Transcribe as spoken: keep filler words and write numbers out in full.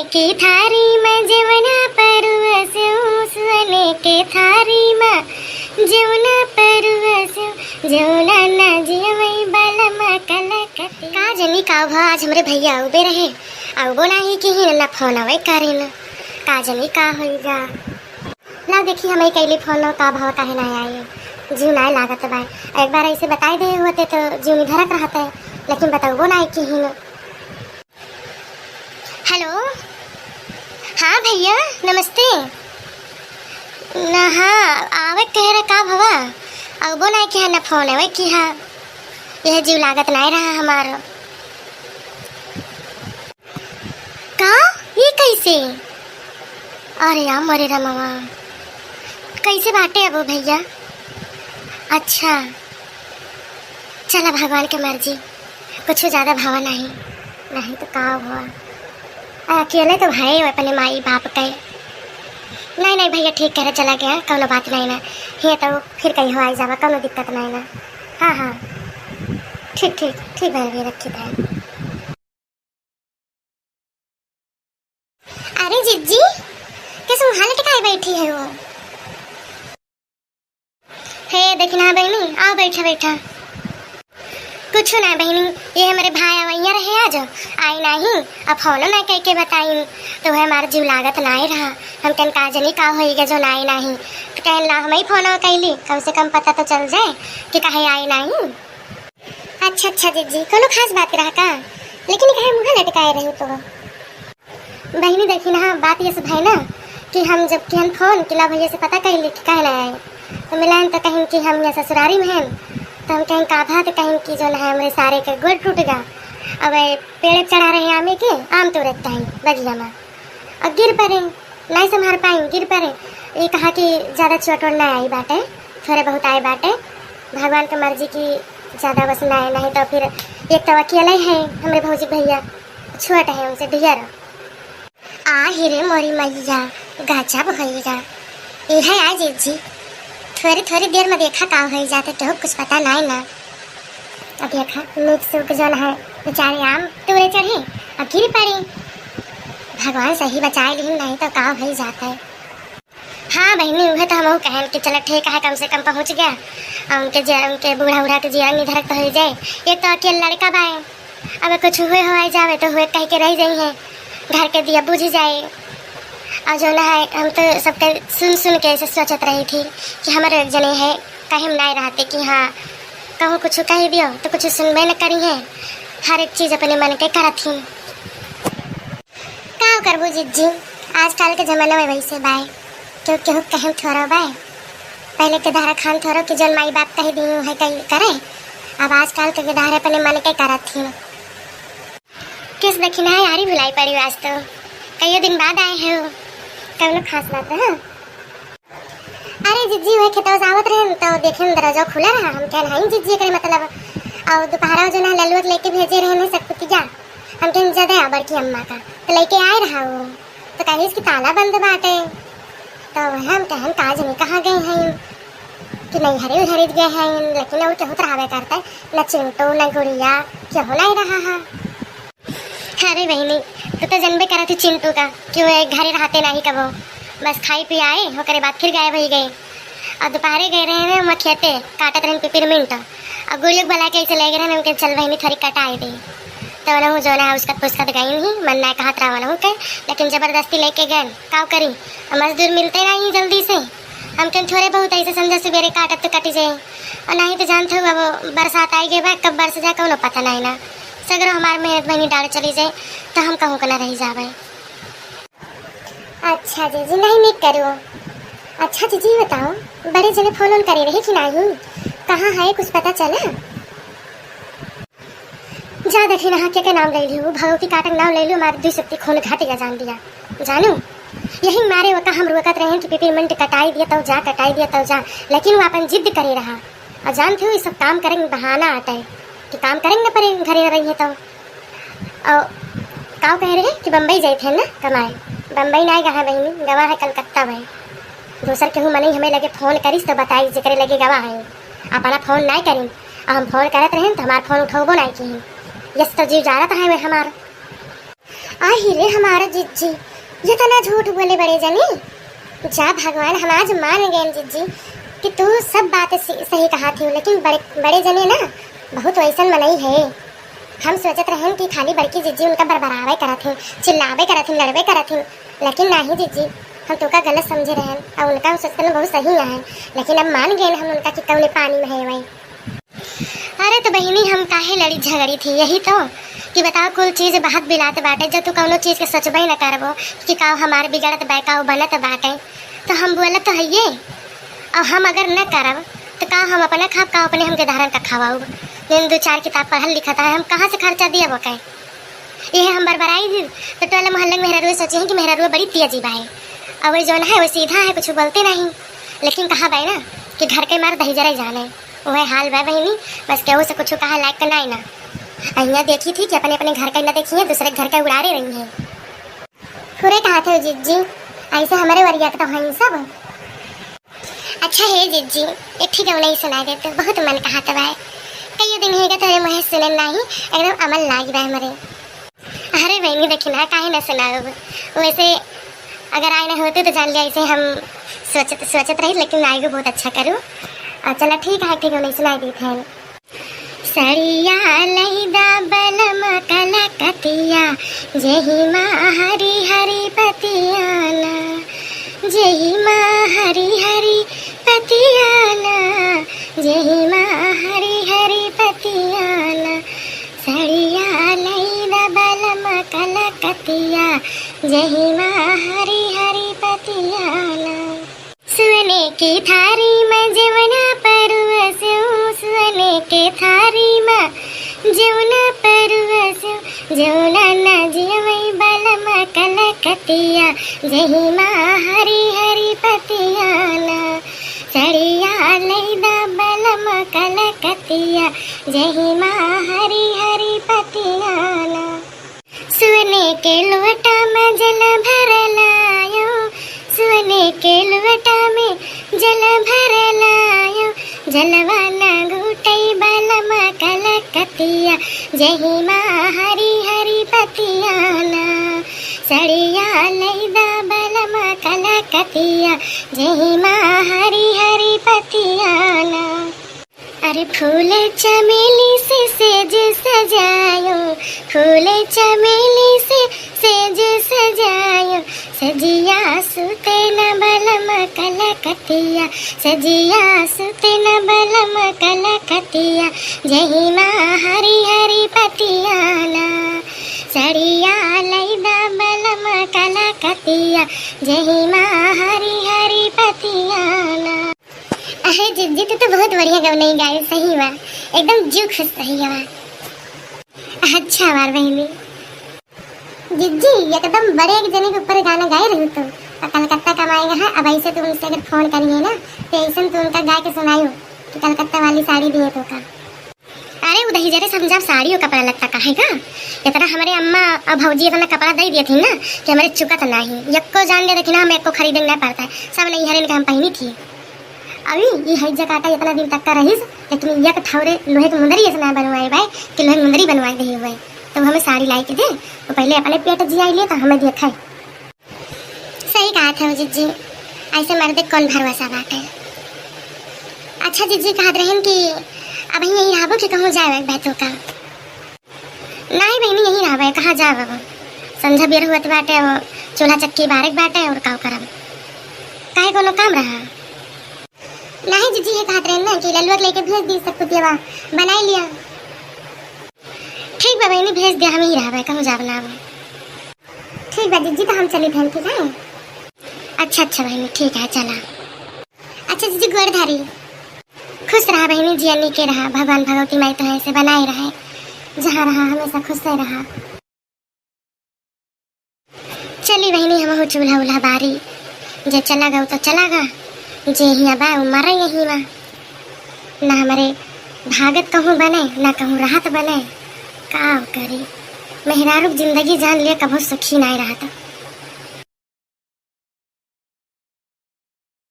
के थारी में जेवना परुअसु, सुअने के थारी में जेवना परुअसु, जेवना ना जेवई बलमा कलकतिया। का जनी का भा आज हमरे भैया अउबे रहे, अउबो नाही किहिन, ना फोन अवे करिन। का जनी का होइगा। ना देखी, हमही कैली फोन, का भवा काहे ना आई, जीव नाय लागत बा। एक बार ऐसे बताई दे होते तो जीव निधरक रहते, लेकिन बतउबो नाय किहिन। हेलो, हाँ भैया नमस्ते। ना, हाँ, आवे कहे रहे का भवा, अउबो नाय किहा, ना फोन अवे किहा, यह जीव लागत नाय रहा हमार। का? ये कैसे? अरे या मोरे रमवा, कैसे बाटे अब भैया? अच्छा, चला भगवान के मर्जी, कुछ ज्यादा भावा नहीं, नहीं तो का हुआ। आ, अकेले तो भाई अपने माई बाप के। नहीं नहीं भैया, ठीक करे चला गया, कौनो बात नहीं ना। हे तो फिर कहीं हो आई जावा, कौनो दिक्कत नहीं ना। हाँ हाँ, ठीक ठीक ठीक भैया, रखी है। अरे जिज्जी, कैसे वहाँ लटकाए बैठी है वो? हे देखी ना बहनी, आओ बैठा बैठा। कुछ ना बहनी, ये हमरे भाई अवैया रहे आज, आई नाही, अब फोन ना कह के बताई, तो वह हमार जीव लागत ना रहा। हम कहन का जनी का होइगा जो ना आई नाही, तो कहन ला हम ही फोन कैली, कम से कम पता तो चल जाए कि काहे आई नाही। अच्छा अच्छा जिज्जी, कोनो खास बात रहा का? लेकिन काहे मुँह लटकाए रही तो? बहिनी देखी ना, बात ये सब है ना कि हम जब किहन फोन किला भैया से पता कैली कि काहे ना आए, तो मिलान तो कहीं कि हम यहाँ ससुरारी में हैं, तो हम कहीं का था तो कहीं कि जो ना है हमरे सारे के गोड़ टूट गया। अब ये पेड़ चढ़ा रहे आमे के, आम तोड़त कहीं बगिया में, और गिर पड़े। नहीं संभाल पाई, गिर पड़े। ये कहा कि ज्यादा चोट वोट ना आई बाटे, थोड़े बहुत आए बाटे। भगवान के मर्जी की ज्यादा बस ना आए, नहीं तो फिर एक तो अकेले है हमरे भौजी भैया, छोट है उनसे ढेर। आ ही रे मोरी मैया, गजब होइगा। ये है आज जी, थोड़ी थोड़ी देर में देखा का हो जाते, केहू कुछ पता नहीं ना। अब देखा, नीक सुख जौन है, बेचारे आम तोड़े चढ़े, अब गिर पड़ी। भगवान सही बचाए लिहिन, नहीं तो का भई जात है। हाँ बहिनी, उहे तो हमहू कहन कि चला ठीक है, कम से कम पहुँच गया। और उनके जे-, उनके बूढ़ा उढ़ा के जिया निधरक तो हो जाए। एक तो अकेल लड़का बाए, अब कुछ हुए हो आए जावे तो हुए कह के रह जाई है, घर के दिया बुझ जाए। और जो ना है, हम तो सबके सुन सुन के ऐसे सोचत रही थी कि हमारे एक जने है, कहीं ना रहते कि हाँ, कहूँ कुछ कह दियो तो कुछ सुनबे न करी है, हर एक चीज अपने मन के करत ही। का करबू जिज्जी, आजकल के जमाना में वैसे बाय, केहू केहू के कहे थोरो बाय। पहले के धारा खान थोरो कि जौन माई बाप कह दी है कही करे, अब आजकल के धारे अपने मन के करत ही। किस दखिना है यारी भुलाई पड़ी आज तो, कईयो दिन बाद आए हो, कौनो खास बात है? अरे जिज्जी, वह खेतवा से आवत रहन तो देखे दरवाजा खुला रहा। हम कहन, "हाँ जिज्जी, एकरे मतलब।" और दोपहरा जो ना ललुआ के लेके भेजे रहन है सकपुतिया, हम कहन, "जदे आ बड़की अम्मा का।" तो लेके आए रहा वो, तो कहिस कि ताला बंद बाटे। तो वह हम कहन, "का जनी कहाँ गए हैं कि नहीं हरे उधर गए हैं, लेकिन और केहू तो रहबे करते, न चिंटू, न गुड़िया, केहू नहीं रहा है।" अरे बहिनी, तू तो जनबे करत ही चिंटू का, कि वो एक घरे रहते नाही कबो, बस खाई पी आए, ओकरे बाद फिर गायब होई गए। और दोपहरे गए रहे, रहे हम खेते, काटत रहन पिपरमिंट, और गुड़िया के बुला के ऐसे ले गए रहे, उनके चल बहिनी थोड़ी कटाई दे। तो उन्हें जो ना उसका पुस्तक गई नहीं, मन ना कहत रहा उन्हें के, लेकिन जबरदस्ती लेके गए, का करी, अब मजदूर मिलते नहीं जल्दी से। हम कहें थोड़े बहुत ऐसे संझा सुबेरे काटब तो कटी जाए, और नहीं तो जानते हो अब बरसात आई गए बा, कब बरस जाए कौनो पता नहीं ना। सगरो हमार मेहनत बहिनी डाल चली जाए, तो हम कहूँ के ना रह जावे। अच्छा जीजी, नहीं, नहीं करो। अच्छा जीजी, ये बताओ, बड़े जने फोन वोन करे रहे कि नहीं? कहाँ है, कुछ पता चला? जा देखी ना, के, के नाम ले लियो, भगवती काटक नाम ले लियो, हमारे दुई सप्ती खून घट गया, जान दिया, जानू। यही मारे वका हम रोकत रहे कि पिपरमिंट कटाई दिया, तब जा, कटाई दिया, तब जा, लेकिन वो अपन जिद करे रहा। और जानते हो, ये सब काम करेंगे बहाना आटा है कि काम करेंगे ना पड़े, घरे न रही है तो। और काव कह रहे कि बम्बई जाए थे ना कमाए, बम्बई ना गवा है बहिनी, गवा है कलकत्ता में। दूसर केहू मनई हमें लगे फोन करिस तो बताई जेकरे लगे गवा है, अपना फोन ना करी। और हम फोन करत रहे तो हमार फोन उठौबो ना की। यस तो जीव जारत है वे हमार। आही रे हमारा जिज्जी, ये तना झूठ बोले बड़े जने। जा भगवान, हम आज मान गए जिज्जी कि तू सब बात सी-, सही कहा थी, लेकिन बड़े, बड़े जने ना बहुत वैसन मनई है। हम सोचत रहन कि खाली बड़की जिज्जी उनका बरबरावे करत हैं, चिल्लावे करत हैं, लड़वे करत हैं, लेकिन नाही जिज्जी, हम तोका गलत समझे रहन और उनका हम सोचते बहुत सही है, लेकिन अब मान गए हम उनका कि कौने पानी में है वही। अरे तो बहिनी, हम काहे लड़ी झगड़ी थी? यही तो कि बताओ, कुल चीज बहत बिलात बाटे, जब तू कौनो चीज के सोचबे न करबो कि का हमार बिगड़त बा, का बनत बाटे, तो हम बोलत तो हइये। और हम अगर न करब तो का हम अपना खाब, का अपने हमके धारन का खवाऊब? जौन दो चार किताब पढ़ल लिखत है, हम कहाँ से खर्चा दियब ओके? यही हम बरबराई दी तो टोला मोहल्ला में मेहरारू सोचे हैं कि मेहरारू बड़ी तेजी बा है, और वही जौन है वो सीधा है, कुछ बोलते नहीं। लेकिन कहा बा ना कि घर के मार दही जरे जाने। वह हाल बा बहिनी, बस केहू से कुछ कहा लायक के नाई ना। अहिया देखी थी कि अपने अपने घर का न देखिए, दूसरे घर का उड़ारे रही है। पूरे कहा थे जिज्जी, ऐसे हमारे वरिया के तो हैं सब। अच्छा हे जिज्जी, एक ठीक है नहीं सुनाई देते, बहुत मन कहा तो भाई। कई दिन हेगा तोरे मुँहे सुनन नाही, एकदम अमल लाग बा हमरे। अरे बहिनी, देखी ना, काहे ना सुनाओ? वैसे अगर आए ना होते तो जान लिया, ऐसे हम सोचत, सोचत रही, लेकिन आएगो बहुत अच्छा करू। और चला ठीक है, ठीक है, नहीं सुनाई देते हैं। सड़िया लैदा बलम कलकतिया, जेहिमा हरी हरी पतियाना, जेहिमा हरी हरी पतियाना, जेहिमा हरी हरी पतियाना। सड़िया लैदा बलम कलकतिया, जेहिमा हरी हरी पतियाना। सुने के थारी में जेवना परुआ से, सुने के थारी में जेवना परुआ से, जेवना ना जियवई बलम कलकतिया, जेहिमा हरी हरी पतियाना। सड़िया लैदा बलम कलकतिया, जेहिमा हरी हरी पतियाना। सुने के लोटा में जल भर लायो, सुने के लोटा में जल भर लायो, जलवा ना घुटई बलम कलकतिया, जेहिमा हरी हरी पतियाना। सड़िया लैदा बलम कलकतिया, जेहिमा हरी हरी पतियाना। अरे फूल चमेली से सेज सजायो, फूल चमेली से सेज सजायो, सजिया सुते न बलम कलकतिया, सजिया सुते न बलम कलकतिया, जेहिमा हरी हरी पतियाना। सड़िया लैदा बलम कलकतिया, जेहिमा हरी हरी पतियाना। अरे जिज्जी, तू तो बहुत बढ़िया गवनई गाए, सही बा, एकदम जीव खुश रही हवा। अच्छा हमार बहिनी। जिज्जी, एकदम बड़े एक जने के ऊपर गाना गाए रही तू, और कलकत्ता कमाएगा है, अब ऐसे तू उनसे अगर फोन करिए ना, तो ऐसे तू उनका गा के सुनायो कि कलकत्ता वाली साड़ी दिए तो का। अरे उदही जरे समझाब, साड़ी और कपड़ा लत्ता काहे का? इतना हमरे अम्मा और भौजी इतना कपड़ा दे दिए थे ना कि हमरे चुकत नाही। यक्को जान दे देखी ना, हम यक्को खरीदे ना पड़ता है, सब नहीं हरेन के हम पहनी थी। अभी ये है जकाटा इतना दिन तक का रहीस, लेकिन एक ठौरे लोहे के मुंदरी ऐसे ना बनवाए बाय कि लोहे के मुंदरी बनवाए दे हुए। तो हमें साड़ी लाई के दे, वो पहले अपने पेट जिया लिए तो हमें दिया खाए। सही कहा था जिज्जी, ऐसे मर्दे कौन भरोसा बाटे। अच्छा जिज्जी, कहत रहन कि अब यहीं रहबो कि कहूँ जाए बहतू का? नहीं बहिनी, यहीं रहबे, कहाँ जाए बाबा? संझा बेर हुआ बाटे, वो चूल्हा चक्की बारक बाटे और का करब? काहे कोनो काम रहा? नहीं जिज्जी, ये कहत रहन ना कि ललुआ के लेके भेज दी सब कुछ देवा, बनाई लिया। ठीक बा बहिनी, भेज दे, हम ही रहबे, कहूँ जाब ना अब। ठीक बा जिज्जी, तो हम चली थन, ठीक है? अच्छा, अच्छा बहिनी, ठीक है, चला। अच्छा जिज्जी, गोड़ धारी। खुश रहा बहिनी, जिया नीके रहा, भगवान भगवती माई तो ऐसे बनाए रहे, जहाँ रहा हमेशा खुश रहा। चली बहिनी, हमहू चूल्हा उल्हा बारी, जे चला गऊ तो चला गा, जे हियाँ बा उ मरे यहीं बा। ना हमरे भागत कहूँ बने, ना कहूँ रहत बने, का करी। मेहरारू के जिंदगी जान लिए कभो सुखी नाय रहत।